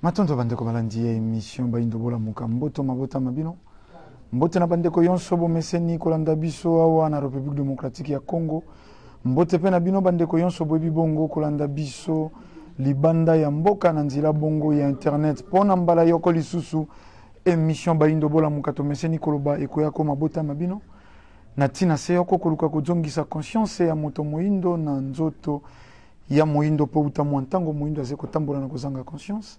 Matondo bandeko balandi ya emission Bayindo Bolamuka, mboto mabota ma bino, mbote na bandeko yonso bomeseni kolanda biso awa na Republique Democratique ya Congo, mbote pe na bino bandeko yonso boyebi bongo kolanda biso libanda ya mboka na nzela bongo ya internet. Mpo na mbala yoko lisusu emission Bayindo Bolamuka tomeseni koloba ekoya ko mabota ma bino na ntina se yoko koluka kozongisa conscience ya moto moyindo na nzoto ya moyindo, mpo uta mwa ntango moyindo azali kotambola na kozanga conscience.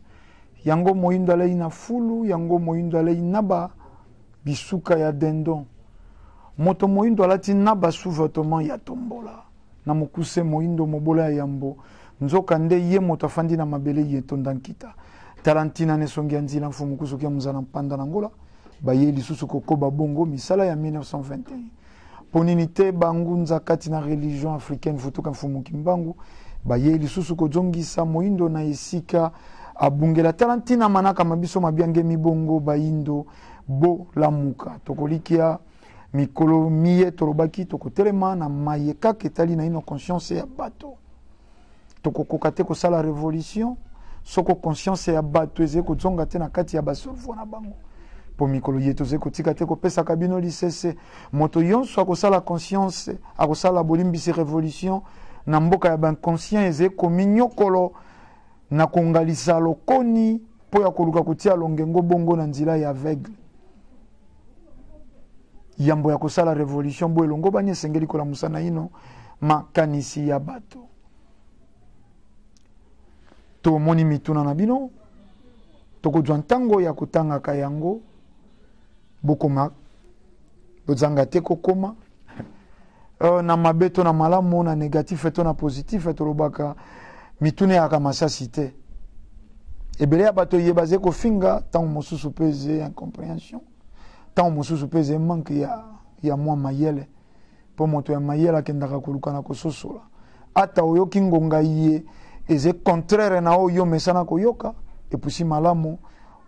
Yango moyindo alei na fulu, yango moyindo alei na ba bisuka ya dindon. Moto moyindo alati na ba sous-vêtements ya tombola. Na mokuse moyindo mobola ya yambo, nzoka nde ye moto afandi na mabele ye tonda nkita. Tala ntina na esongi ya nzila mfumu kusuki ya muzala mpanda na Angola, baye lisusu kokoba bongo misala ya 1921. Mpo nini te bangunza kati na religion africaine vutuka mfumu Kimbangu baye lisusu kozongisa moyindo na esika abungela. Tala ntina manaka ma biso mabiangemi bongo bayindo bolamuka. Tokolikia mikolo miye tolobaki tokotelema na maye kaka etali naino conscience ya bato. Tokokoka te kosala revolution soko conscience ya bato ezali kozonga te na kati ya ba cerveau na bango. Po mikolo ye tozali kotika te kopesaka bino lisese, moto yonso akosala conscience, akosala bolimbisi revolution na mboka ya ba inconscient ezali kominyokolo na kongalisa lokoni po ya koluka kotia longengo bongo na nzela ya aveugle. Yambo ya kosala revolution bo elongo bani esengeli kolamusa naino makanisi ya bato. Tomoni mituna na bino, tokozwa ntango ya kotangaka yango. Bokoma, bozanga te kokoma na mabe to na malamu, na négatif to na positif. Tolobaka mituna eyaka masasi te. Ebele ya bato ye baze kofinga ntango mosusu mpe eze incompréhension, ntango mosusu mpe eze manque ya mwa mayele, mpo moto ya mayele akendaka koluka na kososola. Ata oyoki ngonga ye eze contraire na oyo mesana koyoka, epusi malamu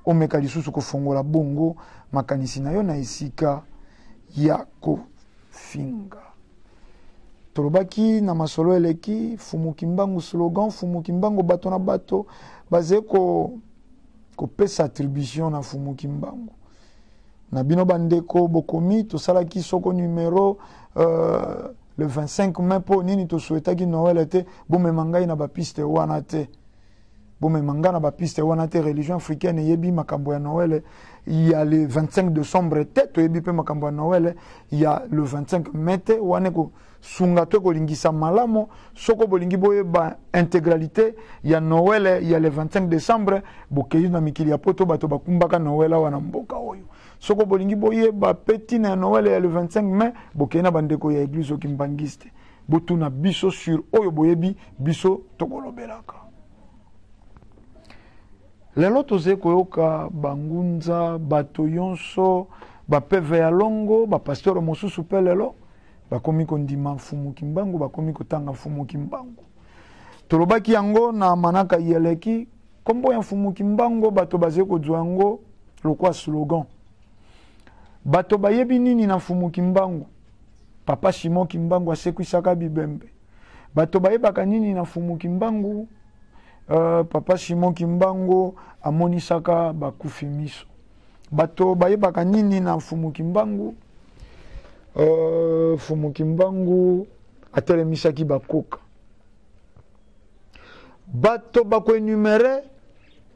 omeka lisusu kofongola bongo makanisi na yo na esika ya kofinga. Tolobaki na masolo eleki Fumu Kimbangu slogan Fumu Kimbangu, bato na bato baze kopesa attribution na Fumu Kimbangu. Na bino bandeko bokomi, tosalaki soko numero le 25 mai mpo nini tosouhaitaki Noël te. Bomema ngai na bapiste wana te, bomema ngai na bapiste wana te. Religion africaine eyebi makambo ya Noël ya le 25 décembre te, toyebi mpe makambo ya Noël ya le 25 mai te. Wana ekosunga to ekolingisa malamu soko bolingi boyeba intégralité ya Noël ya le 25 décembre, bokei na mikili ya poto, bato bakumbaka Noël awa na mboka oyo. Soko bolingi boyeba pe ntina ya Noël ya le 25 mai, bokei na bandeko ya église Kimbanguiste, botuna biso sur oyo boyebi biso tokolobelaka. Lelo tozali koyoka bangunza bato yonso bapeve ya longo, bapasteur mosusu pe lelo bakomi kondima Mfumu Kimbangu, bakomi kotanga Mfumu Kimbangu. Tolobaki yango na manaka yeleki, kombo ya Mfumu Kimbangu bato bazali kozwa yango lokwa slogan. Bato bayebi nini na Mfumu Kimbangu? Papa Simon Kimbangu asekwisaka bibembe. Bato bayebaka nini na Mfumu Kimbangu? Papa Simon Kimbangu amonisaka bakufi miso. Bato bayebaka nini na Mfumu Kimbangu? Mfumu Kimbangu atelemisaki bakoka. Bato bakoenumere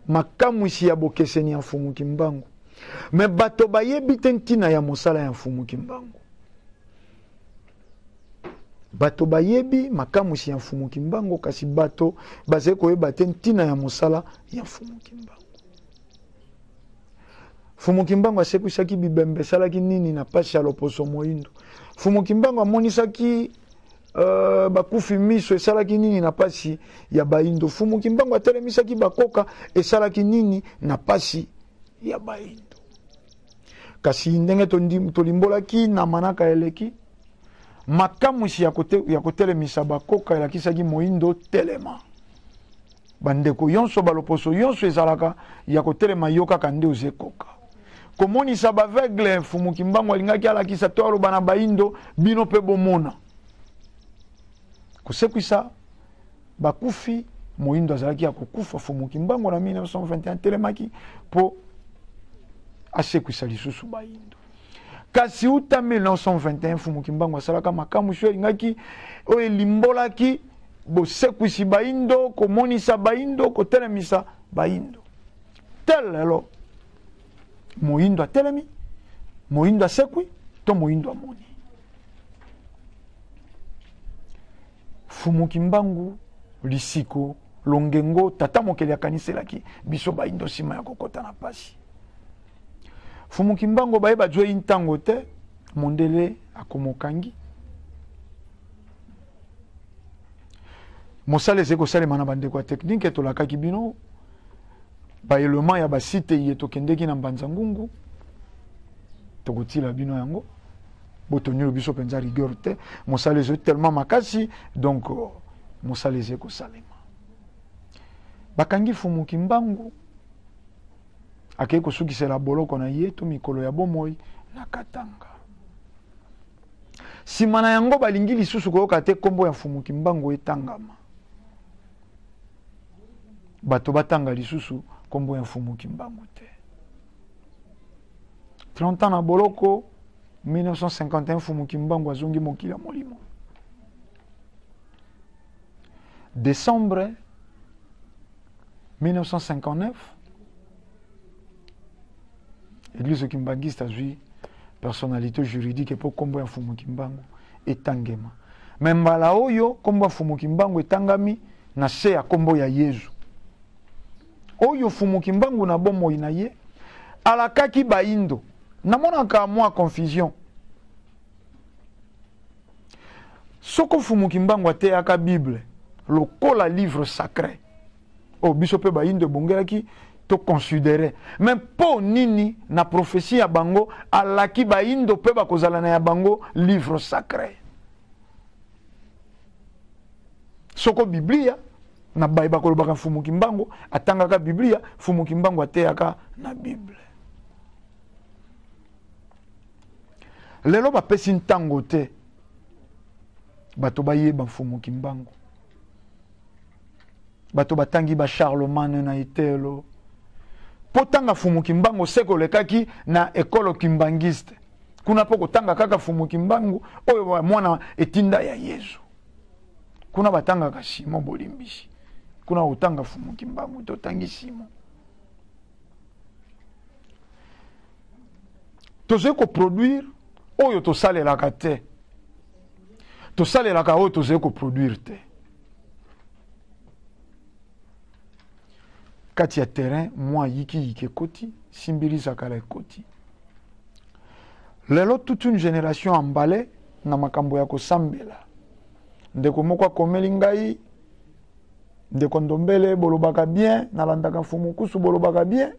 makamwisi ya bokeseni ya Mfumu Kimbangu, me bato bayebi te ntina ya mosala ya Mfumu Kimbangu. Bato bayebi makamwisi ya Mfumu Kimbangu, kasi bato bazali koyeba te ntina ya mosala ya Mfumu Kimbangu. Mfumu Kimbangu asekwisaki bibembe, esalaki nini na pasi ya loposo moyindo? Mfumu Kimbangu amonisaki bakufi miso, esalaki nini na pasi ya bayindo? Mfumu Kimbangu atelemisaki bakoka, esalaki nini na pasi ya bayindo? Kasi ndenge tolimbolaki na manaka eleki, makamwisi ya kotelemisa bakoka elakisaki moyindo telema. Bandeko yonso baloposo yonso ezalaka ya kotelema, yo kaka nde ozekoka komonisa baveugle. Mfumu Kimbangu alingaki alakisa to aloba na bayindo, bino mpe bomona. Kosekwisa bakufi Moyindo azalaki ya kokufa. Fumu Kimbangu na 1921 atelemaki mpo asekwisa lisusu bayindo. Kasi uta 1921 Fumu Kimbangu asalaka makambo oyo elingaki, oyo elimbolaki bosekwisi bayindo, komonisa bayindo, kotelemisa bayindo. Tel lelo moyindo atelemi, moyindo asekwi to moyindo amoni. Fumu Kimbangu lisiko longengo tata mokeli akaniselaki biso bayindo nsima ya kokota na pasi. Fumu Kimbangu baye bazwei ntango te, mondele akomokangi. Mosala ezali kosalema na bandeko ya teknike, tolakaki bino baelema ya basite iye tokendeki na Mbanza Ngungu, tokotila bino yango. Botonilo biso mpenza rigueur te, mosala ezali tellement makasi, donc mosala ezali kosalema. Bakangi Fumu Kimbangu, akei kosukisela boloko na ye to mikolo ya bomoi na Katanga. Sima na yango balingi lisusu koyoka te kombo ya Mfumu Kimbangu etangama. Bato batanga lisusu kombo ya Mfumu Kimbangu te. 30 ans na boloko, 1951 Mfumu Kimbangu azongi mokili ya molimo. Décembre 1959, Église Kimbanguiste azwi personnalité juridique po kombo ya Mfumu Kimbangu etangema. Mais mbala oyo kombo ya Mfumu Kimbangu etangami na se ya kombo ya Yezu. Oyo Mfumu Kimbangu na bomoi na ye alakaki baindo. Namonaka mwa confusion. Soko Mfumu Kimbangu ateyaka Bible lokola livre sacré, oyo biso pe baindo ebongelaki to considérer. Mais po nini na prophétie ya bango alaki baindo pe bakozala na ya bango livre sacré? Soko Biblia na baye bakolobaka Mfumu Kimbangu atangaka Biblia, Mfumu Kimbangu ateyaka na Bible. Lelo bapesi ntango te bato bayeba Mfumu Kimbangu. Bato batangi ba Charlemagne na etelo. Po tanga Mfumu Kimbangu seko lekaki na ekolo kimbangiste. Kuna po kotanga kaka Mfumu Kimbangu oyo mwana etinda ya Yezu. Kuna batangaka Simon Bolimbisi. Kuna kotanga Mfumu Kimbangu totangi Simon. Tozali koproduire oyo tosalelaka te. Tosalelaka oyo tozali koproduire te. Kati ya terrain mwa yiki yiki ekoti, simbili zakala ekoti. Lelo toute une génération emballée na makambo ya kosambela. Ndeko moko akomeli ngai, ndeko Ndombele bolobaka bien, nalandaka Mfumu Kusu bolobaka bien.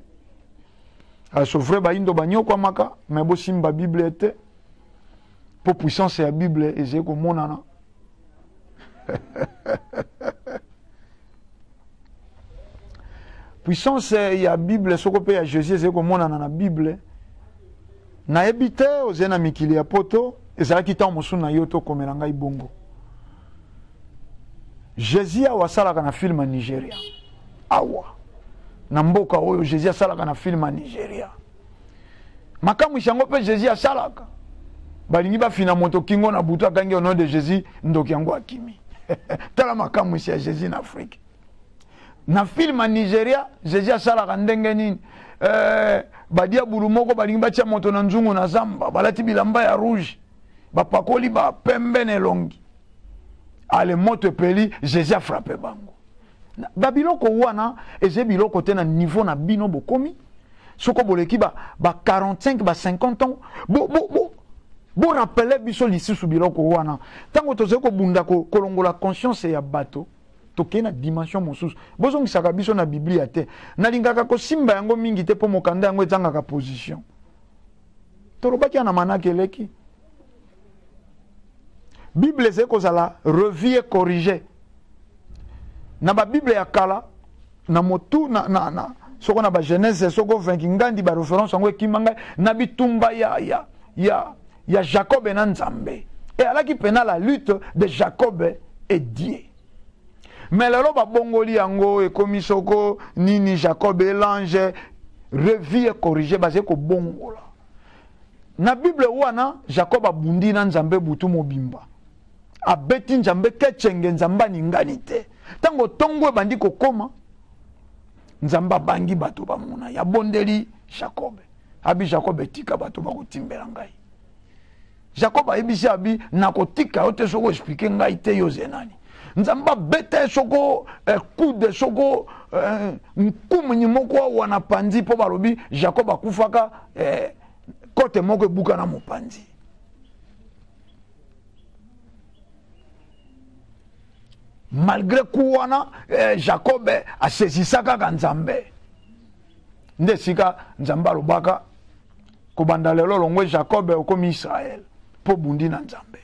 Aso vrai bayindo banyokwamaka, mais bosimba Bible te. Po puissance ya Bible ezali komonana. Puissance ya Bible soko pe ya Jésus ezali komonana na Bible. Nayebi te ozali na mikili ya poto, ezalaki ntango mosusu na yo tokomela ngai bongo. Jésus awa asalaka na film ya Nigeria. Awa na mboka oyo Jésus asalaka na film ya Nigeria. Makambo yango pe Jésus asalaka. Balingi bafina moto kingo na butu akangi au nom de Jésus, ndoki yango akimi. Tala makambo ya Jésus na Afrique. Na film ya Nigeria, Jésus asalaka ndenge nini? Badiabulu moko balingi batia moto na nzungu na zamba, balati bilamba ya rouge, bapakoli ba pembe na elongi. Ale moto epeli, Jésus a frappé bango. Ba biloko wana eze biloko te na niveau na bino bokomi. Soko boleki ba 45 ba 50 ans, bo rappeler biso lisusu biloko wana. Tango tozali kobunda kolongola conscience ya bato, tokei na dimension mosusu. Bozongisaka biso na Biblia te. Nalingaka kosimba yango mingi te po mokanda yango ezangaka position. Tolobaki ya na manaka eleki. Bible ezali kozala revue et corrigée. Na ba Bible ya kala, na motu, na, na, na, soko na ba Genèse, soko 20 ngandi ba référence yango ekima ngai, na bitumba ya Jacob na Nzambe. Et alaki pena la lutte de Jacob et Dieu. Mais lelo babongoli yango ekomi soko nini Jacob et l'ange revue et corrigé, bazali kobongola. Na Bible wana Jacob abundi na Nzambe butu mobimba. Abeti Nzambe kechenge, Nzambe aningani te. Tango tongo ebandi kokoma, Nzambe abangi bato bamona, ya bondeli Jacob. Abi Jacob etika bato bakotimbela ngai. Jacob ayebisi abi nakotika yo te soko expliquer ngai te yo ze nani. Nzambe abeta ye soko kude soko nkumunyi moko awa na panzi mpo balobi Jacob akufaka kote moko ebuka na mopanzi. Malgré coup wana Jacob asaisissa kaka Nzambe. Nde sika Nzambe alobaka kobanda lelo longwe Jacob okomi Israël po bundi na Nzambe.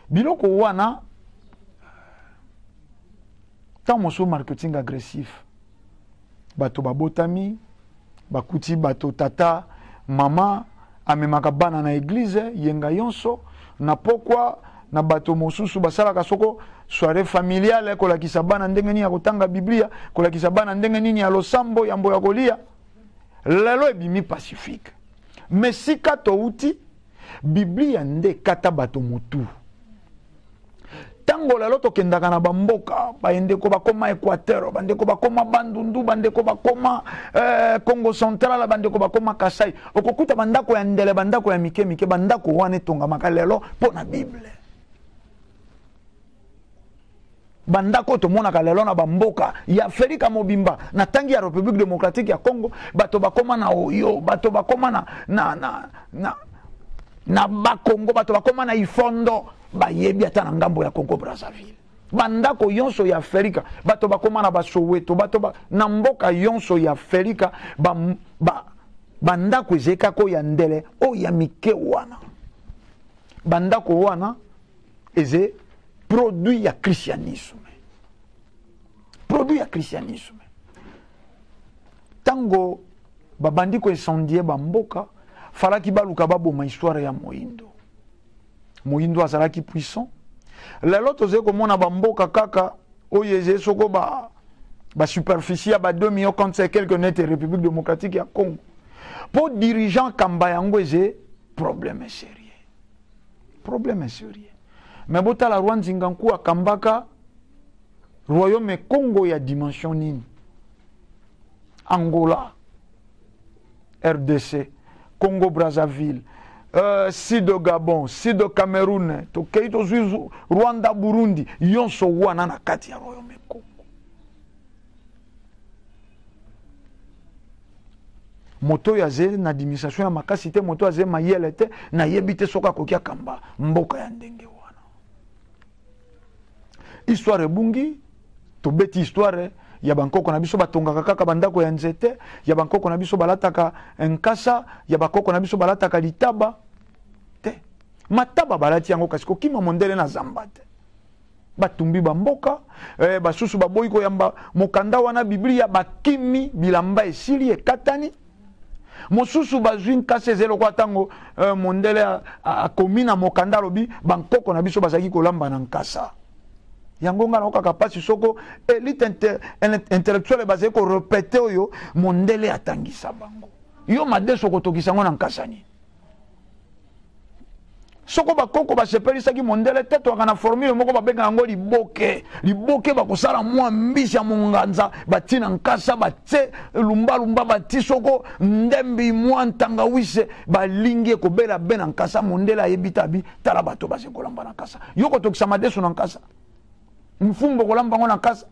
Biloko wana tant mosusu marketing agressif, bato babotami bakuti bato tata mama amemaka bana na église yenga yonso na pokwa na bato mosusu basalaka soko soirée familiale kolakisa bana ndenge nini ya kotanga Biblia, kolakisa bana ndenge nini ya losambo yambo ya kolia. Lelo ebimi pacifique, mais sika touti Biblia nde kata bato motu. Tango lelo tokendaka na bamboka, bandeko bakoma Équateur, bandeko bakoma Bandundu, bandeko bakoma Congo Central, bandeko bakoma Kasai, okokuta bandako ya ndele, bandako ya mike mike, bandako wana etongamaka lelo mpo na Bible. Bandako tomonaka lelo na bamboka ya Afrika mobimba, na tangi ya République démocratique ya Congo, bato bakoma na Oyo, bato bakoma na Bakongo, bato bakoma na Ifondo, bayebi ata na ngambo ya Congo Brazzaville. Bandako yonso ya Afrika, bato bakoma na Basoweto, bato ba, na mboka yonso ya Afrika, bandako ezekako ya ndele oyo ya mike wana. Bandako wana eze produit ya christianisme. Produit ya christianisme. Tango babandi ko incendier ba mboka, falaki baluka baboma histoire ya Moyindo. Moyindo azalaki puissant. Lelo tozali komona ba mboka kaka oyo eze soko ba superficie ya ba 2 millions quand c'est quelque net République démocratique ya Congo. Po dirigeant kamba yango eze problème sérieux. Problème sérieux. Mais botala roi Nzinga Nku akambaka royaume Congo ya dimension nini? Angola, RDC, Congo Brazzaville, Sud Gabon, Sud Cameroun, tokei tozwi Rwanda, Burundi, yonso wana na kati ya royaume Congo. Moto ya ze na administration ya makasi te, moto ya ze mayele te, na yebi te soka koki akamba mboka ya ndenge wana. Histoire ebungi, tobeti histoire ya bankoko na biso batongaka kaka bandako ya nzete, ya bankoko na biso balataka nkasa, ya bakoko na biso balataka litaba te. Mataba balati yango kasi kokima mondele na zamba te. Batumbi bamboka, basusu baboyi koyamba mokanda wana Biblia, bakimi bilamba esili ekatani. Mosusu bazwi nkasa ezali lokola ntango mondele akomi na mokanda alobi bankoko na biso bazalaki kolamba na nkasa. Yango nga naokaka mpasi soko élite intellectuelle bazali korepete oyo mondele atangisa bango. Yo madeso okotokisa yango na nkasa nini? Soko bakoko basepelisaki mondele te, toyaka na formule moko babengaka yango liboke. Liboke bakosala mwa mbisi ya monganza, bati na nkasa, batie lumbalumba, bati soko ndembi mwa ntangawise, balingi ekobela be na nkasa. Mondele ayebi te abi tala bato baze kolamba na nkasa. Yo kotokisa madesu na nkasa, mfumbo kolamba yango na nkasa.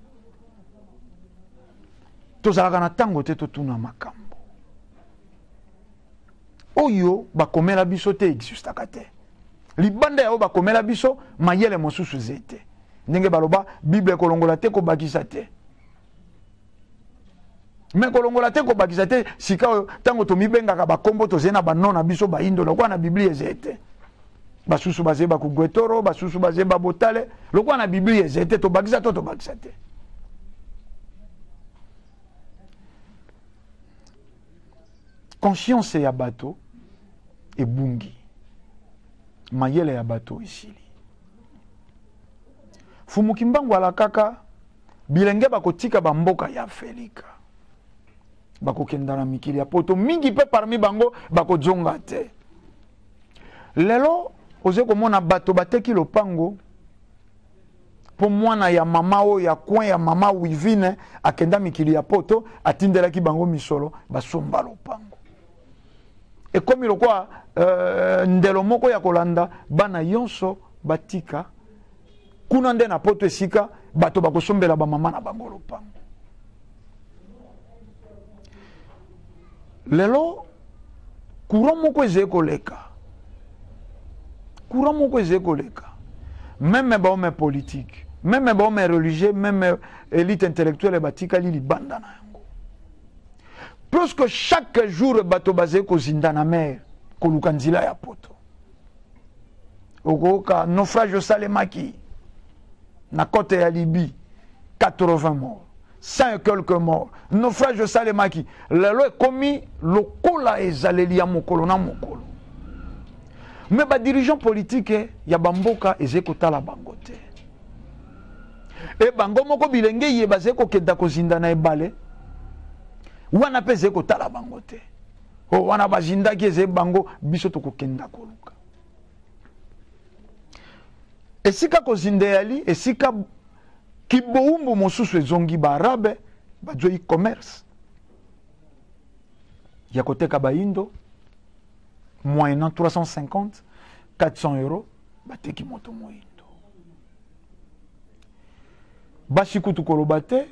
Tozalaka na ntango te totuna makambo oyo bakomela biso te, existaka te. Libanda ya oyo bakomela biso mayele mosusu eze te. Ndenge baloba Bible kolongola te kobakisa te. Mais kolongola te kobakisa te sika oyo tango tomibengaka bakombo tozali na banon na biso bayindo lokola na Biblia eze te. Basusu bazali ba kugwetoro, basusu bazali ba botale, lokola na Biblia eze te, tobakisa to tobakisa te. Conscience ya bato ebungi, mayele ya bato esili. Fumu Kimbangu alakaka Bilenge bakotika bamboka ya Afelika, bakokenda na mikili ya poto mingi, mpe parmi bango bakozonga te. Lelo ozali komona bato bateki lopango mpo mwana ya mama oyo ya coin ya mama Wivine akenda mikili ya poto, atindelaki bango misolo, basomba lopango. Ekomi lokwa ndelo moko ya kolanda bana yonso batika kuna nde na poto, esika bato bakosombela bamama na bango lopango. Lelo courant moko ezali koleka, courant moko ezali koleka, même bahomme politique, même bahomme religieux, même élite intellectuelle batikali libanda na yango. Presque chaque jour bato bazali kozinda na mer koluka nzela ya poto. Okoyoka naufrage osalemaki na côte ya Libye, 80 morts, 100 et quelques morts. Naufrage osalemaki. Lelo ekomi lokola ezaleli ya mokolo na mokolo. Mais badirigeant politique ya bamboka ezali kotala bango te. E bango moko bilenge ye bazali kokenda kozinda na ebale wana mpe ezali kotala bango te. O wana bazindaki, ezali bango, biso tokokenda koluka esika kozinda eyali, esika kibowumbu mosusu ezongi. Baarabe bazwei commerce ya koteka bayindo moyennant 350 400 euros, bateki moto moyindo. Basi kutu koloba te.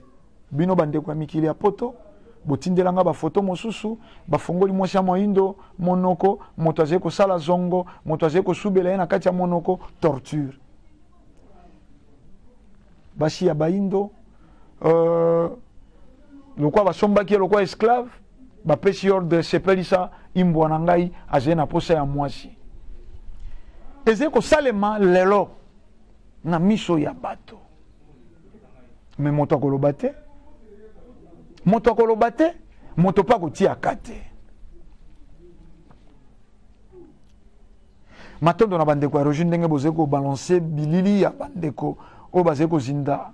Bino bandeko ya mikili ya poto botindelanga bafoto mosusu, bafongoli mwasi ya moyindo monoko, moto azali kosala zongo, moto azali kosubela ye na kati ya monoko, torture. Basi ya bayindo, lokwa basombaki ye lokwa esclave, bapesi ordre: sepelisa imbwa na ngai, azali na posa ya mwasi. Ezali kosalema lelo na miso ya bato, mais moto akoloba te, moto akoloba te, moto mpe akotiaka te. Matondo na bandeko ya régie, ndenge bozali kobalancer bilili ya bandeko oyo bazali kozinda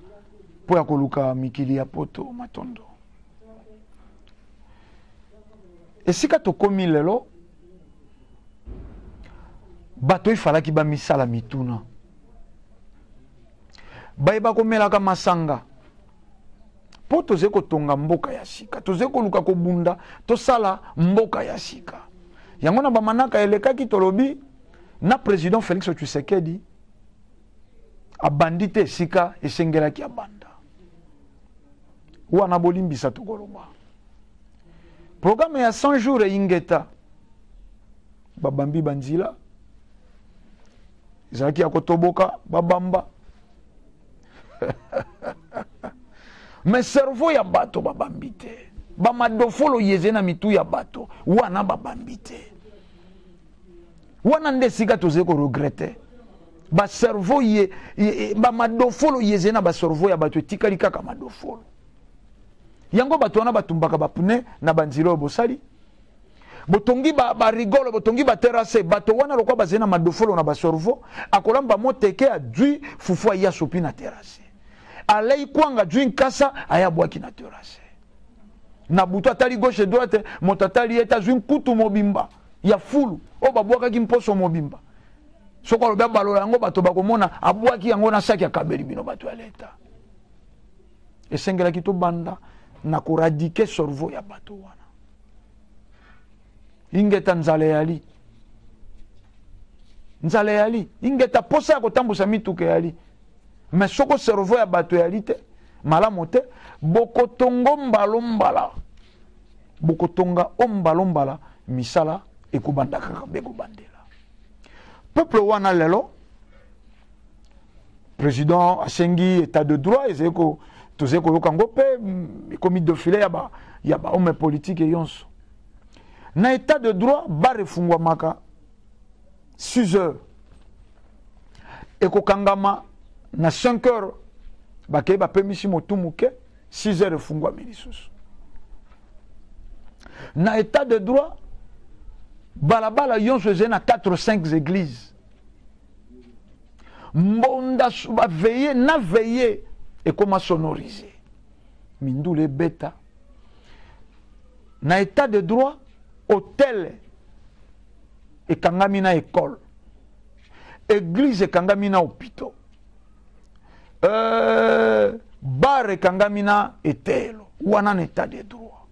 mpo ya koluka mikili ya poto. Matondo. Esika tokomi lelo, bato efalaki bamisala mituna, bayeba komelaka masanga mpo tozali kotonga mboka ya sika, tozali koluka kobunda tosala mboka ya sika. Yango na bamanaka elekaki, tolobi na président Félix Tshisekedi abandi te esika esengelaki abanda wana. Bolimbisa, tokoloba programme ya 100 jours eyingeta, babambi banzila ezalaki ya kotoboka, babamba, mais cerveau ya bato babambi te. Bamadofolo yeze na mitu ya bato wana babambi te. Wana nde esika tozali koregretter. Bacerveau ye, ye, bamadofolo yeze na bacerveau ya bato etikali kaka madofolo. Yango bato wana batumbaka bapneus na banzela oyo bosali, botongi barigole, botongi baterrasse. Bato wana lokwa bazali na madofolo na bacerveau, akolamba moteke, adwi fufu, aya sopi na terrasse, alei kwanga, adwi nkasa, aya bwaki na terrasse. Na butu atali gauche, droite, moto atali ye te, azwi nkutu mobimba ya fulu oyo babwakaki mposo mobimba. Soki alobi abalola yango, bato bakomona abwaki yango na saki, akabeli bino bato ya leta. Esengelaki tobanda na koéradiquer cerveau ya bato wana. Ingeta. Nzala eyali, nzala eyali, ingeta. Posa ya kotambusa mituka eyali, mais soko cerveau ya bato eyali te malamu te, bokotongo mbalombala, bokotonga o mbalombala, misala ekobanda kaka mpe ekobandela peuple wana. Lelo président asengi état de droit, ezali ko tozali koyoka yango mpe ekomi défilé ya bahomme politique nyonso. Na état de droit, bar efungwamaka 6 heures, ekokangama na 5 heures. Bakei, bapemisi motu moke, 6 heures efungwami lisusu. Na état de droit, balabala nyonso ezali na 4 5 églises, mbonda baveye na veye ekoma sonorisé. Mindule ebeta. Na état de droit, hôtel ekangami na école. Église ekangami na hôpital. Bar ekangami na etelo. Wana na état de droit.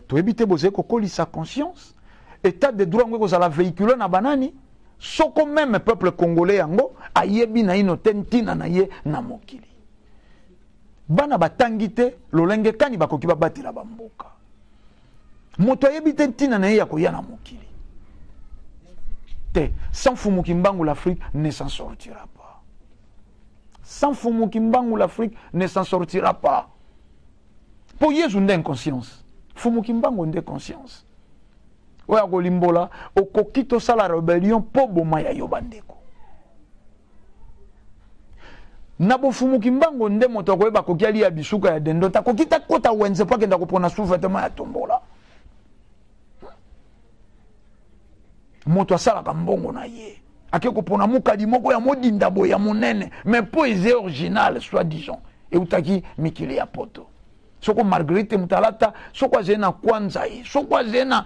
Toyebi te bozali kokolisa conscience. État de droit yango ekozala véhicule na banani. Soko même peuple congolais yango ayebi na ino te ntina na ye na mokili. Bana batangi te lolenge kani bakoki babatela bamboka. Moto ayebi te ntina na ye ya koya na mokili. Te, sans Fumu Kimbangu l'Afrique ne s'en sortira pas. Sans Fumu Kimbangu l'Afrique ne s'en sortira pas. Po Yesu nde inconscience. Fumu Kimbangu nde conscience. Oyo akolimbola okoki tosala rébellion po boma ya yo bandeko. Na bofumu Kimbangu nde moto akoyeba akoki alia bisuka ya dendo, takoki takota wenze po akenda kopona sous-vêtement ya tombola. Moto asalaka mbongo na ye ake kopona mokadi moko ya modinda boye ya monene, mais po eze original soi-disant eutaki mikili ya poto. Soko Marguerite Mutalata, soko azali na kwanza ye, soko azali na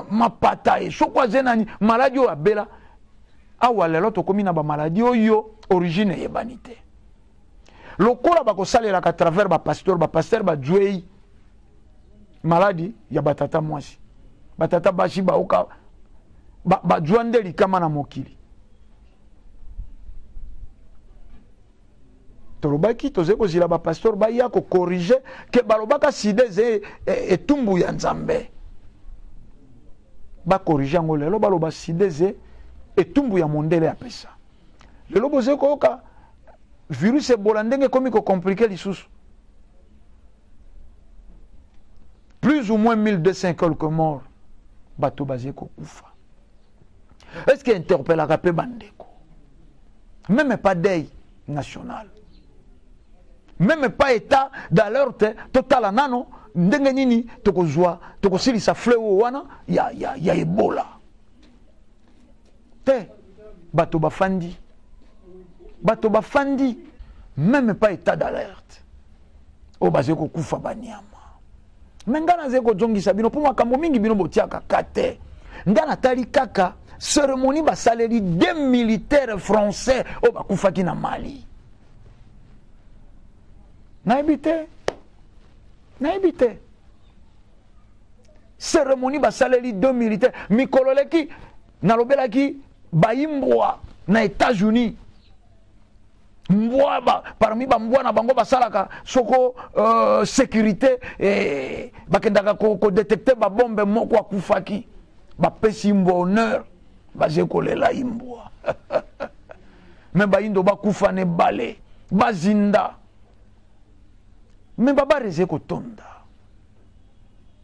mapata ye, soko azali na maladi oyo abela. Awa lelo tokomi na ba maladi oyo origine eyebani te. Lokola bakosalelaka à travers ba pasteur, ba pasteur ba jouei maladi ya batata mwasi. Batata basi baoka ba jwa nde likama na mokili. Tolobaki tozali kozila ba pasteur baya ko corriger ke balobaka sida eze etumbu ya Nzambe. Ba corriger yango lelo baloba sida eze etumbu ya mondele apesa. Lelo bozali koyoka virus Ebola ndenge ekomi ko compliquer lisusu. Plus ou moins 1200 quelques morts bato bazali kokufa. Est-ce que interpellaka pe bandeko? Même pas deuil national. Même pas état d'alerte total nano ndenge nini tokozwa tokosilisa fléau wana ya Ebola. Te bato bafandi. Bato bafandi même pas état d'alerte. Oyo bazali kokufa banyama. Mais nga nazali kozongisa bino po makambo mingi bino botiaka ka te. Nga natali kaka cérémonie basaleli deux militaires français oyo bakufaki na Mali. Nayebi te. Nayebi te. Cérémonie basaleli deux militaires mikolo leki nalobelaki bayimbwa na États-Unis. Mbwa ba, parmi ba mbwa na bango basalaka soko sécurité eh, bakendaka ko détecter ba bombe moko akufaki. Bapesi mbwa honneur, baze kolela imbwa. Mais bayindo bakufa ne bale, bazinda. Mais babareze kotonda.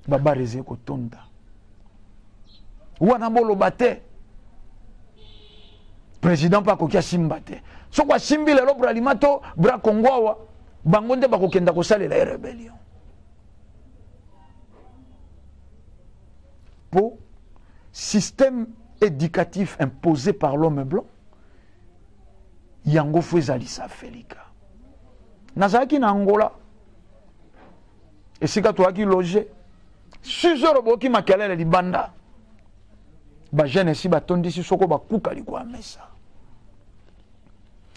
Babareze kotonda. Wana boloba te. Président pa kokia simba te. Soko asimbi lelo Bralima to Bra Congo awa, bango nde bakokenda kosalela ye rébellion. Po système éducatif imposé par l'homme blanc, yango fo ezalisa Felika. Nazalaki na Angola, esika toyaki loger, 6 heures boki makelele libanda. Ba jeune esi batondisi soko bakuka likwa mesa.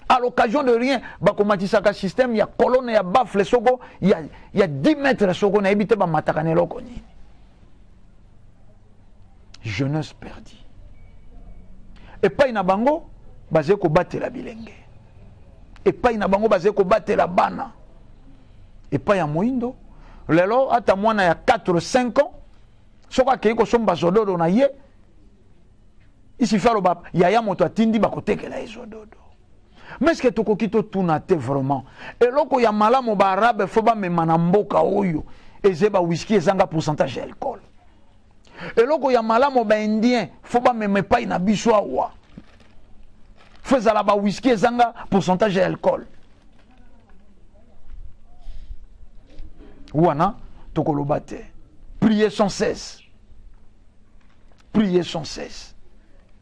À l'occasion de rien, bakomatisaka système ya colonne ya baffle soko ya 10 mètres soko na ebite ba mataka na eloko nini. Jeunesse perdue. Epai na bango baze kobatela bilenge. Epai na bango baze kobatela bana. Epai ya moindo lelo ata mwana ya 4 5 ans soko akei kosomba zododo na ye, isi falo ba yaya moto atindi bakotekela ye zododo. Mais est-ce que tokoki totuna te vraiment? Eloko ya malamu ba arabe fo bamema na mboka oyo eze ba whisky ezanga pourcentage ya alcool. Eloko ya malamu ba indien fo bamema epai na biso awa. Fo ezala ba whisky ezanga pourcentage ya alcool. Wana tokoloba te. Priez sans cesse. Priez sans cesse.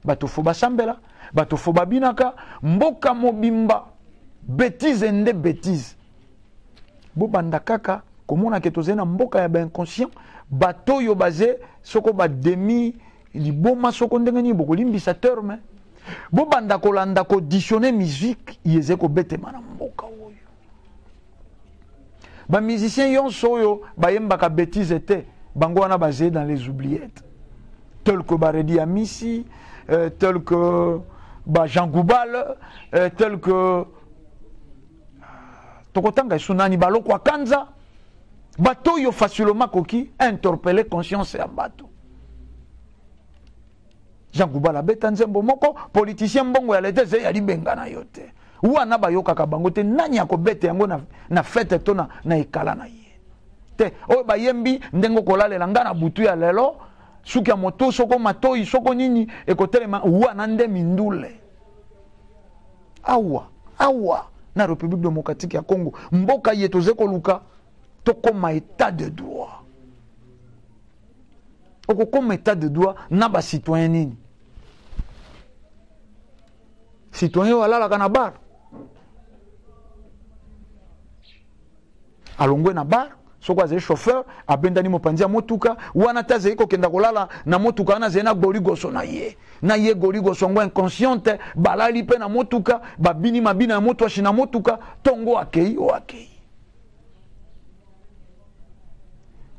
Bato fo basambela, bato fo babinaka, mboka mobimba, bêtise nde bêtise. Bobanda kaka komona ke tozali na mboka ya bainconscient, bato oyo baze soko bademi liboma soko ndenge nini, bokolimbisa terme. Bobanda kolanda koauditionne musique ye ezali kobetema na mboka oyo. Bamusicien nyonso oyo bayembaka bétise te, bango wana bazali dans les oubliettes, tel que Baredi Amisi, tel que ba Jean Goubal, tel que tokotanga esu nani, baloko Kanza, bato oyo facilement koki interpeller conscience ya bato. Jean Goubal abeta nzembo moko, politicien, mbongo ya leta eza ya libenga na yo te. Wana bayokaka bango te. Nani akobeta yango na fête to na ekala na ye te? Oyo bayembi ndenge okolalela nga na butu ya lelo, suki ya moto soko matoi soko nini ekotelema, wana nde mindule. Awa awa na République démocratique ya Congo, mboka ye toze koluka tokóma état de droit, okokóma état de droit na bacitoyen nini? Citoyen oyo alalaka na bar, alongwe na bar, soki azali chauffeur, abendani mopanzi ya motuka wana te, azali kokenda kolala na motuka wana, azali na goligoso na ye, na ye goligoso yango inconsciente, balali mpe na motuka, babini mabina ya moto ashi na motuka, ntongo akei oyo akei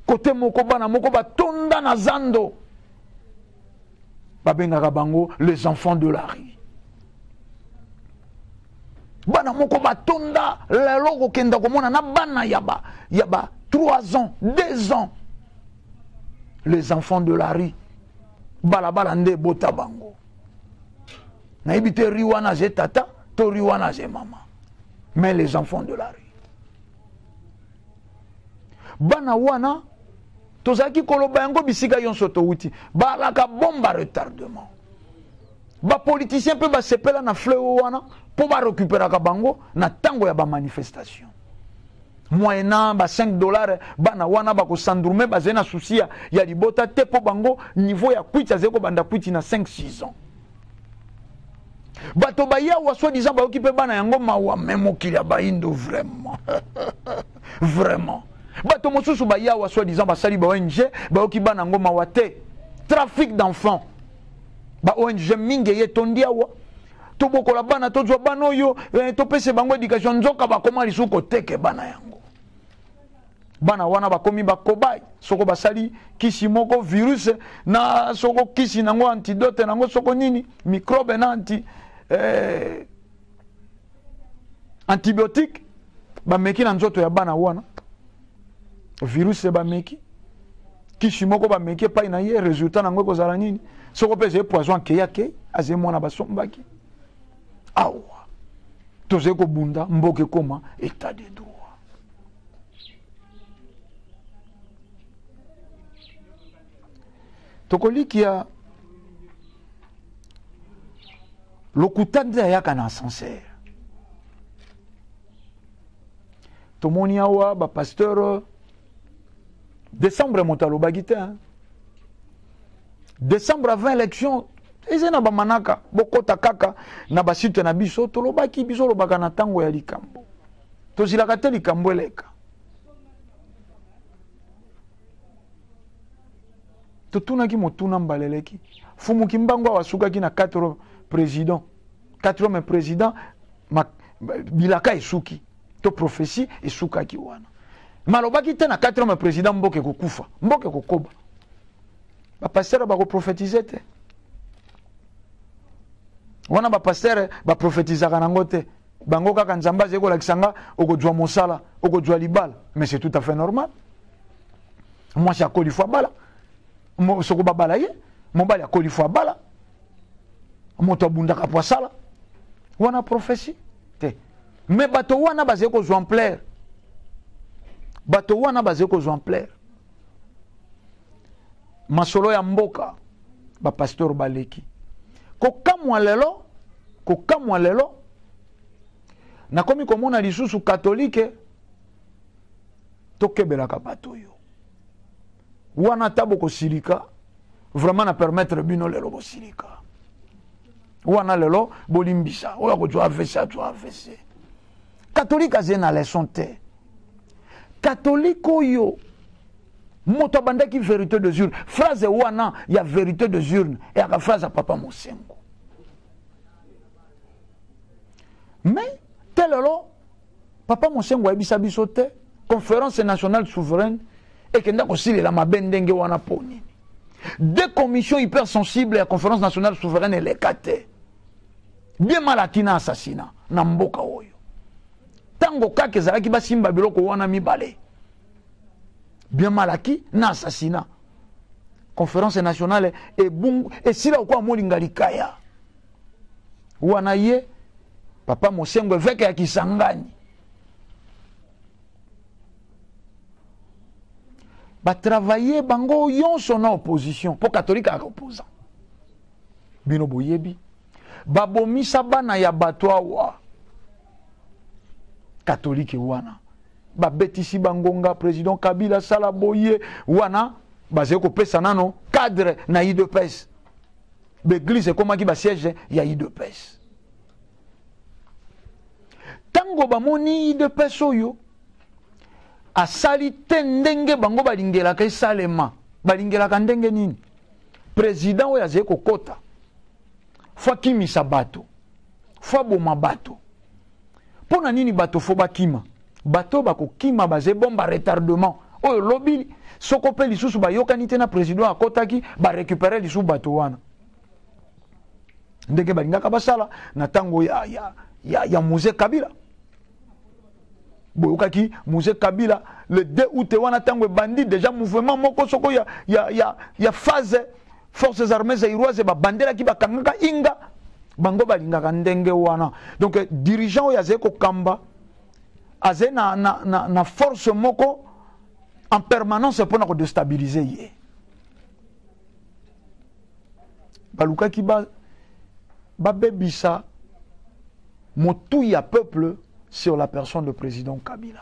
kote moko. Bana moko batonda na zando, babengaka bango les enfants de la rue. Bana moko batonda lelo, kokenda komona na bana ya ba 3 ans, 2 ans, les enfants de la rue. Balabala nde ebota bango. Nayebi te rue wana aze tata to rue wana aze mama, mais les enfants de la rue, bana wana tozalaki koloba yango bisika nyonso towuti, balaka bombe à retardement. Bapoliticien mpe basepela na fléau wana mpo barécupéraka bango na ntango ya bamanifestation, moyennant ba 5 dollars. Bana wana bakosandrume, bazali na souci ya libota te, mpo bango niveau ya kwiti azali kobanda kwiti na 5 6 ans. Bato bayawa soi-disant bayoki mpe bana yango mawa, me mokili ya bayindo, vraiment, vraiment, bato mosusu bayawa soi-disant basali ba ONG, bayoki bana yango mawa te. Trafic d'enfants, ba ONG mingi eye etondi awa, tobokola bana, tozwa bana oyo, topesa bango éducation, nzoka bakoma lisusu koteke bana yango. Bana wana bakomi bacobayes. Soko basali kisi moko virus na soko kisi nango, antidote nango soko nini, microbe na antibiotique, bameki na nzoto ya bana wana virus, bameki kisi moko, bameki epai na ye, résultat nango ekozala nini? Soko mpe ezali poison, akei, akei, azali mwana basombaki. Awa tozali kobunda mboka ekoma état de droit. Tokolikia lokuta nde ayaka na ascenseur. Tomoni awa bapasteur, décembre moto alobaki te, décembre avant élection eza na bamanaka. Bokɔta kaka na basite na biso, tolobaki. Biso olobaka na ntango ya likambo, tozilaka te likambo eleka. Totunaki motuna mbala eleki, fumuki mbango awa asukaki na 4 président, 4 président, bilaka esuki to prophétie esukaki wana. Malobaki te na 4 président mboka ekokufa, mboka ekokoba. Bapasteur bakoprophétise te wana, bapasteur baprophétisaka nango te. Bango kaka Nzambe azali kolakisa nga okozwa mosala, okozwa libala, mais c'est tout à fait normal. Mwasi akoli, faut abala. Soko babala ye, mobali akoli, faut abala. Moto abundaka po asala, wana prophétie te. Mais bato wana bazali kozwa ampleur, bato wana bazali kozwa ampleur. Masolo ya mboka, bapasteur baleki kokamwa lelo, kokamwa lelo. Nakomi komona lisusu katolike. Tokebelaka bato oyo wana. Ata bokosilika, vraiment na permettre bino lelo bosilika wana. Lelo bolimbisa, oyo akozwa AVC, azwa AVC. Katolike aze na leçon te. Catholique oyo moto abandaki vérité des urnes, phrase wana ya vérité des urnes eyaka phrase ya papa Mosengo. Mais te lelo papa Mosengo ayebisa biso te conférence nationale souveraine ekenda kosilela mabe ndenge wana mpo nini? Deux commissions hypersensibles ya conférence nationale souveraine eleka te, bien mal acquis na assassinat na mboka oyo. Ntango kaka ezalaki basimba biloko wana mibale, bien mal acquis na assassinat, conférence nationale ebungu esila kokoa molinga likaya wana. Ye papa Mosengo, évêque ya Kisangani, batravaille bango nyonso na opposition, mpo catholique aka opposant. Bino boyebi babomisa bana ya bato awa, catholique wana babetisi bangonga. Président Kabila asala boye wana, bazali kopesa nano cadre na UDPS. Baeglise ekomaki basiège ya UDPS. Ntango bamoni UDPS oyo asali te ndenge bango balingelaka esalema, balingelaka ndenge nini? Président oyo azali kokota fo akimisa bato, fo aboma bato. Mpo na nini bato fo bakima? Bato bakokima baze bombe retardement oyo lobi soko mpe lisusu bayokani te na président akɔtaki, barécupere lisusu bato wana ndenge balingaka basala na ntango ya Mzee Kabila. Boyokaki Mzee Kabila le 2 août wana, ntango ebandi déjà mouvement moko soko ya phase forces armées zaïroises babandelaki, bakangaka inga. Bango balingaka ndenge wana. Donc dirigeant oyo azali kokamba azali na force moko en permanence mpona kodestabilize ye. Balukaki babebisa motu ya peuple sur la personne de président Kabila.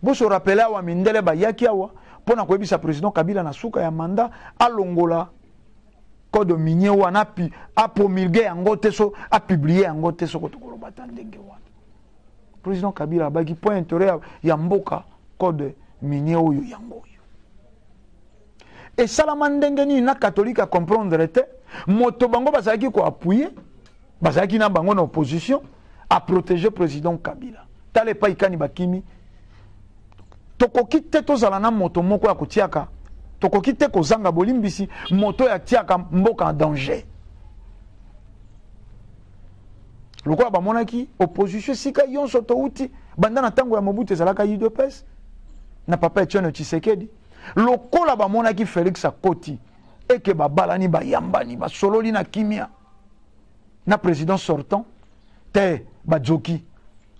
Boso rappeler awa mindele bayaki awa mpona koyebisa président Kabila na suka ya mandat alongola code minier wana, api apromulgue yango te, so apublie yango te. Soko tokoloba ta ndenge wana, président Kabila abaki point intérêt ya mboka, code minier oyo yango oyo esalama ndenge nini na catholique acomprendre te. Moto bango bazalaki koappuyer, bazalaki na bango na opposition, aprotéger président Kabila. Tala epai kani bakimi. Tokoki te tozala na moto moko ya kotiaka, tokoki te kozanga bolimbisi moto oyo atiaka mboka en danger. Lokola bamonaki opposition esika nyonso touti, banda na ntango ya Mobutu ezalaka UDPS na papa Etienne Tshisekedi. Lokola bamonaki Félix akoti eke babalani, bayambani, basololi na kimia na président sortant te, bajoki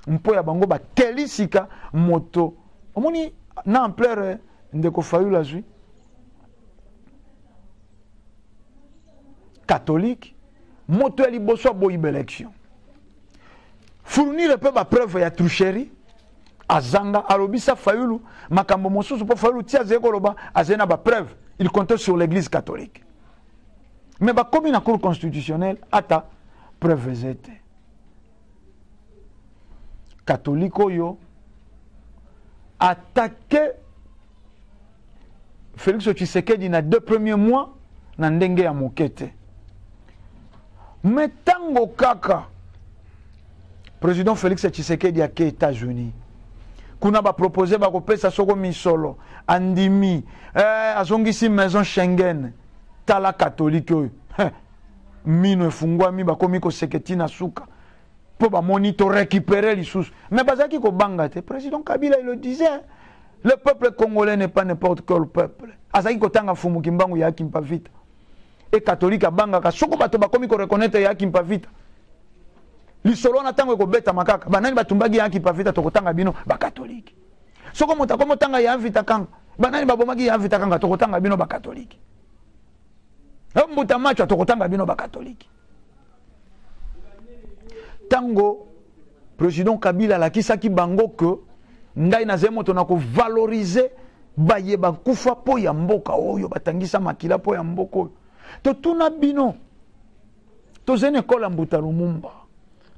mpo ya bango bakeli sika moto. Omoni na ampleur ndeko Fayulu azwi, catholique moto ya liboso aboyi baélection, fournir mpe bapreuve ya tricherie azanga. Alobisa Fayulu makambo mosusu mpo Fayulu ti azali koloba azali na bapreuve, il comptait sur l'Église catholique. Mais bakomi na Cour constitutionnelle, ata preuve eza te. Catholique oyo attaqué Félix Tshisekedi na deux premiers mois na ndenge ya moke te. Mais ntango kaka président Félix Tshisekedi ake États-Unis, kuna bapropose bakopesa soko misolo, andimi, azongisi maison Schengen. Tala catholique oyo mino efungwami, bakomi koseke na suka mpo bamoni torécupérer lisusu. Mais bazalaki kobanga te. Président Kabila, il le disait, le peuple congolais n'est pas n'importe quel peuple. Azalaki kotanga Fumu Kimbangu ya Kimpa Vita. E catholique abangaka soko bato bakomi koreconnaître ya Kimpa Vita. Lisolo na ntango ekobetama kaka banani batumbaki ya Kimpa Vita, tokotanga bino bakatholike. Soko moto akomi otanga ya Vita Kanga, banani babomaki ya Vita Kanga, tokotanga bino bakatholike. Mbuta Macho, tokotanga bino bakatholike. Ntango président Kabila alakisaki bango ke ngai nazali moto na kovalorize baye bakufa mpo ya mboka oyo, batangisa makila mpo ya mboka oyo, totuna bino, tozali na ekole ya Mbuta Lumumba,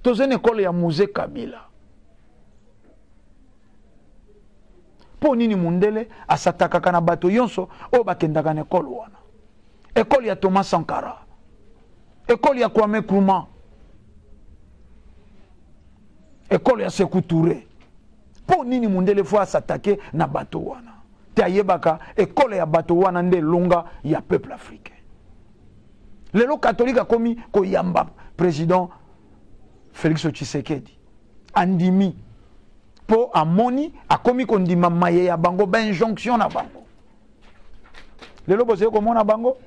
tozali na ekole ya Mzee Kabila. Mpo nini mundele asatakaka na bato yonso oyo bakendaka na ekole wana? Ekole ya Thomas Sankara, ekole ya Kwame Nkrumah, ekole ya Sekou Touré. Mpo nini mundele fo asatake na bato wana? Te ayebaka ekole ya bato wana nde elonga ya peuple africain. Lelo catholique akomi koyamba président Félix Tshisekedi, andimi mpo amoni akomi kondima maye ya bango, ba injonction na bango. Lelo bozali komona bango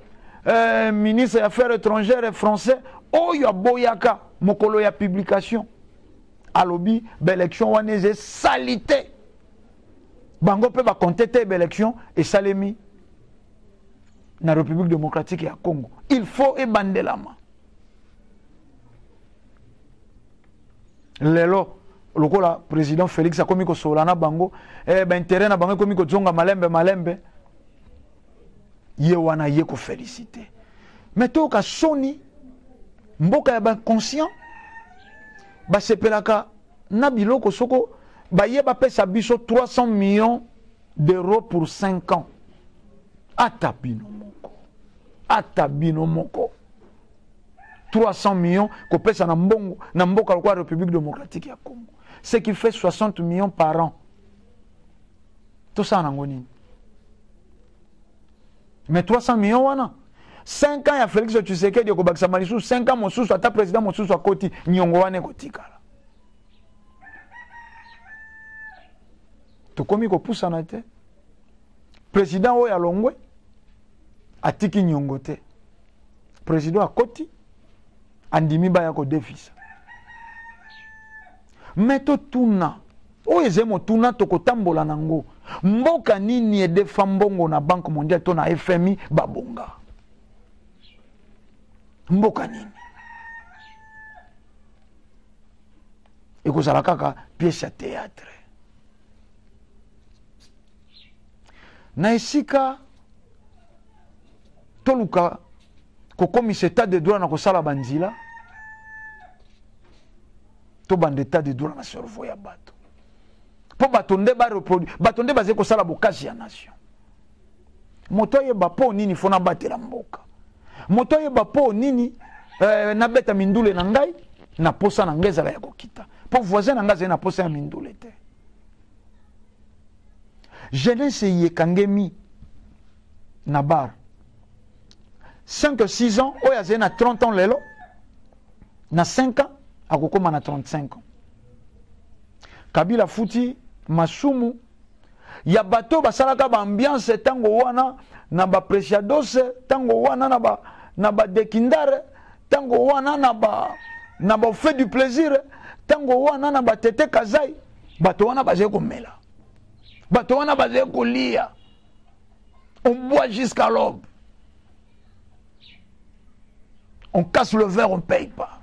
ministre ya affaires étrangères français oyo aboyaka mokolo ya publication, alobi baélection wana eza esali te, bango mpe bakonte te baélection esalemi na République démocratique ya Congo, il faut ebandelama. Lelo lokola président Félix akomi kosolola na bango, baintérêt na bango ekomi kozonga malembe malembe, ye wana ye kofélicité. Mais toyoka soni, mboka ya baconscient basepelaka na biloko soko baye bapesa biso 300 millions d'euros pour 5 ans. Ata bino moko, ata bino moko, 300 millions kopesa na mbongo na mboka lokola République démocratique ya Congo, ce qui fait 60 millions par an, tosala nango nini? Mais 300 millions wana, 5 ans ya Félix Tshisekedi ekobakisama lisusu 5 ans mosusu, ata président mosusu akoti, niongo wana ekotikala. Tokomi kopusana te. Président oyo alongwe atiki niongo te, président akoti andimi baya kodefisa. Me totuna oyo eza motuna tokotambola nango: mboka nini edefa mbongo na Banque mondiale to na FMI babonga? Mboka nini? Ekozala kaka pièce ya théâtre. Na esika toluka kokomisa état de droit na kosala banzila, tobanda état de droit na cerveau ya bato, mpo bato nde bareproduire, bato nde bazali kosala bokasi ya nation. Moto ayeba mpo nini fo nabatela mboka, moto ayeba mpo nini nabeta mindule na ngai na posa na ngai ezala ya kokita, mpo voisin na ngai azali na posa ya mindule te. Jeunesse eyekangemi na bar 5 6 ans. Oyo azali na 30 ans lelo, na 5 ans akokóma na 35 ans. Kabila futi masumu ya bato basalaka baambiance ntango wana na bapreciados, ntango wana na badekindare, ntango wana na bafe du plaisir, ntango wana na batete kazai. Bato wana bazali komela, bato wana bazali kolia, on boit jusqu'à l'aube, on casse le verre, on paye pas.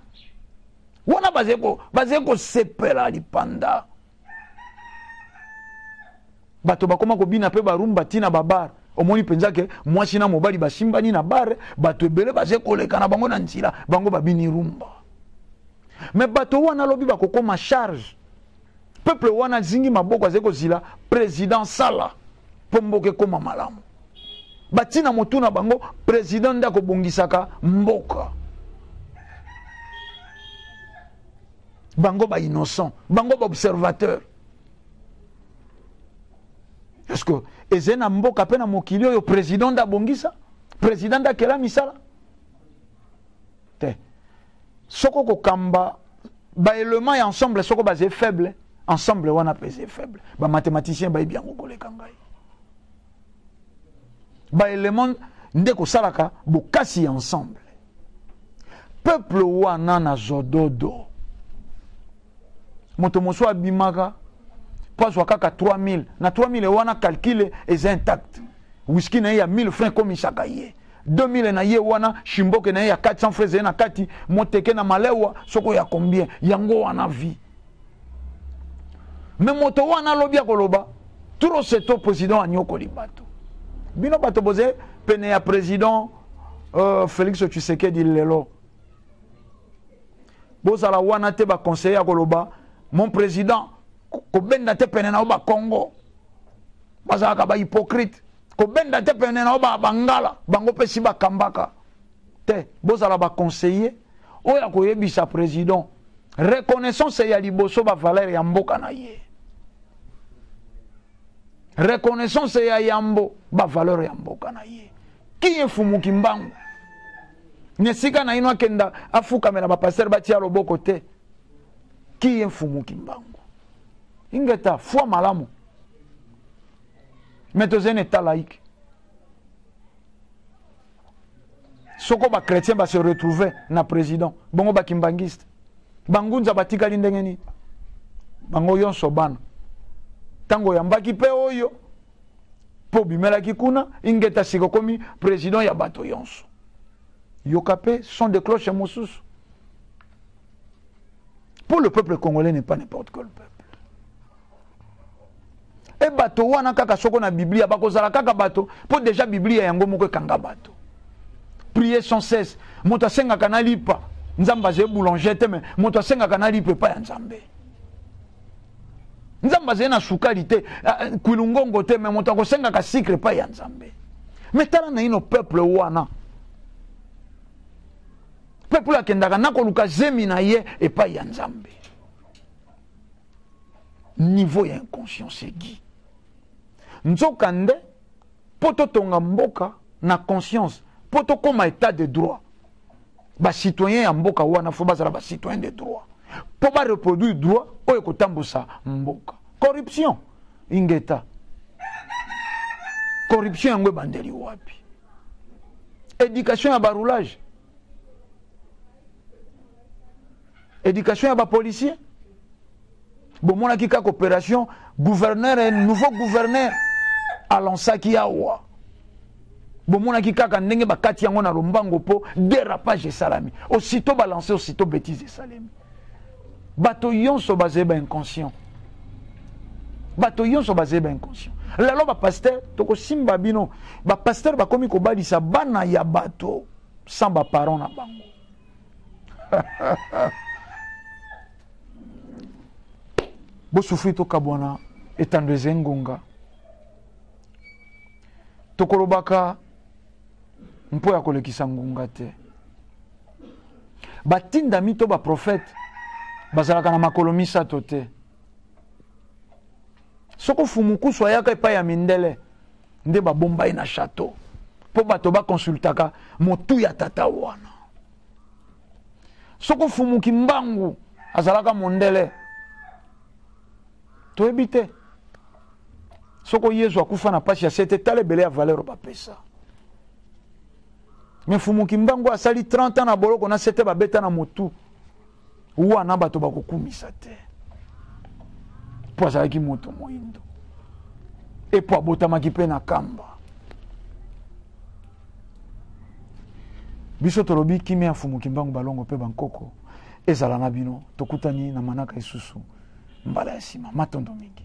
Wana bazali kosepela lipanda. Bato bakoma kobina mpe barumba ntina babar. Omoni mpenza ke mwasi na mobali basimbani na bar, bato ebele bazali koleka na bango na nzela, bango babini rumba. Me bato wana alobi bakokoma charge. Peuple wana azingi maboko, azali kozila président sala mpo mboka ekóma malamu. Batina motu na bango, président nde akobongisaka mboka. Bango bainnocent, bango baobservateur. Est ce que ezali na mboka mpe na mokili oyo président nde abongisa, président nde akela misala te? Soko kokamba baélément ya ensemble, soko bazali faible, ensemble wana mpe ezali faible. Bamathématicien bayebi yango koleka ngai. Baélément nde kosalaka bokasi ya ensemble. Peuple wana na zododo, moto mosusu abimaka mpo azwa kaka 3000. Na 3000 wana, calcul eza intact: whisky na ye ya 1000 franc ekomisaka ye 2000 na ye wana, shimboke na ye ya 400 francs ezali na kati, moteke na malewa soko ya combien. Yango wana vie. Me moto wana alobi, akoloba trop c'est trop, président anyokoli bato. Bino bato boze pene ya président Félix Tshisekedi lelo, bozala wana te baconseiller ya koloba: mon président, kobenda te pene na yo bakongo. Bazalaka ba hypocrite. Kobenda te pene na yo ba bangala, bango pe si bakambaka. Te, bozala ba conseiller oyo akoyebisa president reconnaissance ya liboso ba valeur ya mboka na ye. Reconnaissance ya yambo ba valeur ya mboka na ye. Qui est Mfumu Kimbangu? Nesika na ino akenda afukamela ba pasteur batia loboko te. Qui est Mfumu Kimbangu? Ingeta foi malamu. Mais tozali na état laïque. Soko ba chrétien ba se retrouver na président, bongo ba kimbangiste. Bangunza batikali ndenge nini? Bango yonso bana. Tango yambaki pe oyo po bimelaki kuna ingeta sika okomi président ya bato yonso. Yoka pe son de cloche mosusu. Pour le peuple congolais n'est pas n'importe quel peuple. E bato wana kaka soko na Biblia bakozala kaka bato po déjà Biblia yango moko ekanga bato. Prier sans cesse. Moto asengaka na lipa. Nzambe azali boulanger te mais moto asengaka na lipa epai ya Nzambe. Nzambe azali na sukali te, kwilungongo te mais moto akosengaka sucre epai ya Nzambe. Mais tala naino peuple wana. Peuple akendaka na koluka zemi na ye epai ya Nzambe. Niveau ya inconscience egi. Nzoka nde po totonga mboka na conscience, po tokoma état de droit. Ba citoyens ya mboka wana faut bazala ba citoyens de droit. Po ba reproduire droit oyo ekotambusa mboka. Corruption ingeta. Corruption yango ebandeli wapi? Éducation ya ba roulage. Éducation ya ba policiers. Bomonaki kaka opération gouverneur, nouveau gouverneur alansaki awa. Bomonaki kaka ndenge bakati yango na lombango po dérapage esalami. Aussitôt balancé, aussitôt bêtise esalemi. Bato yonso bazali ba inconscient. Bato yonso bazali ba inconscient. Lelo ba pasteur tokosimba bino, ba pasteur bakomi kobalisa bana ya bato sans ba parents na bango. Bosufri tokabwana etando eze ngonga. Tokolobaka mpo ya kolekisa ngonga te. Batindami to ba prophète bazalaka na makolo misato te. Soko fumukusu ayaka epai ya mindele nde babomba ye na château mpo bato bakonsultaka motu ya tata wana. Soko Mfumu Kimbangu azalaka mondele toyebi te. Soko Yesu akufa na pasi ya sete, tala ebele ya valeur bapesa. Mais Mfumu Kimbangu asali 30 ans na boloko na sete babeta na motu wana bato bakokumisa te mpo azalaki moto moindo e mpo abotamaki mpe na kamba. Biso tolobi kimia ya Mfumu Kimbangu balongo mpe bankoko ezala na bino. Tokutani na manaka isusu mbala ya nsima. Matondo mingi.